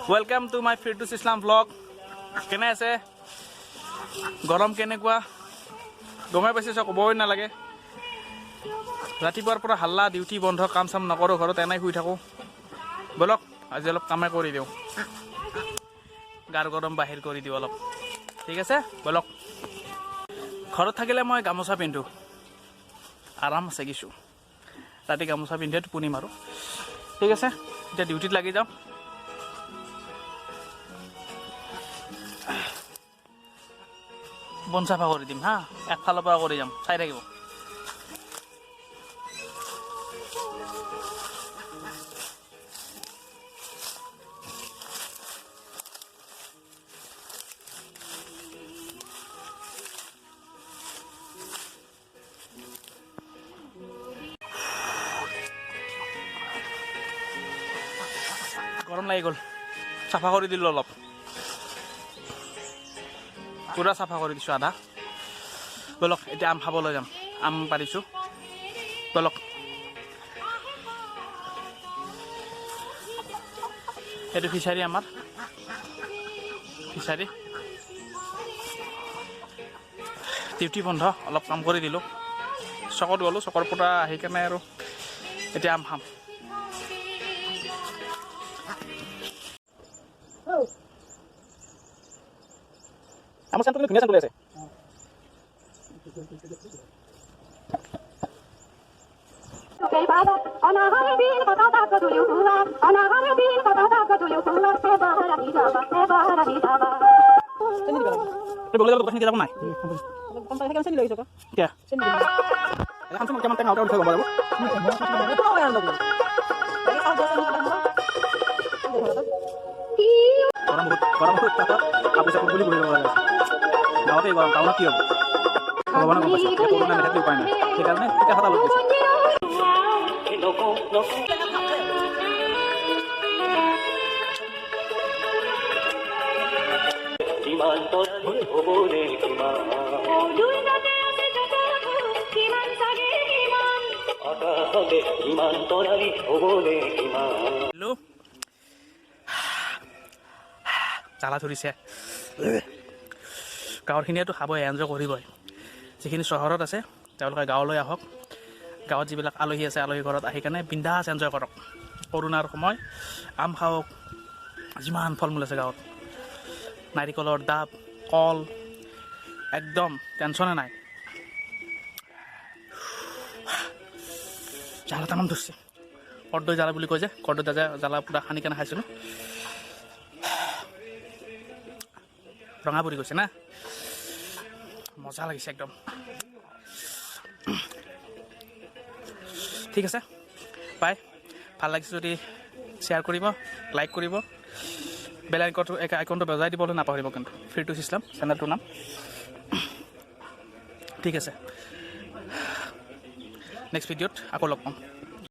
Welcome to my Firdous Islam vlog. কেনে আছে? গৰম কেনেকুৱা গমেই পাইছে, চব ক'বই নালাগে। ৰাতিপুৱাৰ পৰা হাল্লা, ডিউটি বন্ধ, কাম চাম নকৰোঁ, ঘৰত এনেই শুই থাকোঁ। ব'লক আজি অলপ কামে কৰি দিওঁ, গাৰ গৰম বাহিৰ কৰি দিওঁ অলপ। ঠিক আছে, ব'লক। ঘৰত থাকিলে মই গামোচা পিন্ধোঁ, আৰাম আছে কিছু। ৰাতি গামোচা পিন্ধে টোপনি মাৰোঁ। ঠিক আছে, এতিয়া ডিউটিত লাগি যাওঁ। বন চাফা কৰি দিম, হা, একফালৰ পৰা কৰি যাম, চাই থাকিব। গৰম লাগি গ'ল, চাফা কৰি দিলোঁ অলপ, পূৰা চাফা কৰি দিছোঁ আধা। ব'লক এতিয়া আম খাবলৈ যাম, আম পাৰিছোঁ, ব'লক। এইটো ফিচাৰী, আমাৰ ফিচাৰী। ডিউটি বন্ধ, অলপ কাম কৰি দিলোঁ। চকত গ'লোঁ, চকৰ পৰা আহি কেনে আৰু এতিয়া আম খাম। আমাৰ চেণ্টটো ধুনীয়া চেণ্ট আছে। যাব নাই গৰম বহুত, গৰম বহুত। কাপোৰ চাপোৰ বুলি বহি ল'ব লাগে। গাঁৱতে গৰম, টাউনত কি হ'ব ভগৱানে গম পাইছে। কৰোণা নাথাকিলে উপায় নাই, সেইকাৰণে টিকা এটা লৈ গৈছে। জ্বালা ধৰিছে। গাঁৱৰখিনিয়েতো খাবই, এনজয় কৰিবই। যিখিনি চহৰত আছে তেওঁলোকে গাঁৱলৈ আহক। গাঁৱত যিবিলাক আলহী আছে, আলহী ঘৰত আহি কেনে বিন্দাছ এনজয় কৰক। কৰোণাৰ সময় আম খাওক, যিমান ফল মূল আছে গাঁৱত, নাৰিকলৰ ডাব, কল, একদম টেনশ্যনে নাই। জ্বালা তামাম ধৰিছে। কৰ্দৈ জ্বালা বুলি কয় যে, কৰ্দৈ জ্বালা পূৰা সানি কেনে খাইছিলোঁ, ৰঙা পৰি গৈছে না, মজা লাগিছে একদম। ঠিক আছে, বাই। ভাল লাগিছে যদি শ্বেয়াৰ কৰিব, লাইক কৰিব, বেল আইকনটো বজাই দিবলৈ নাপাহৰিব কিন্তু। ফিৰদৌছ ইছলাম চেনেলটোৰ নাম। ঠিক আছে, নেক্সট ভিডিঅ'ত আকৌ লগ পাম।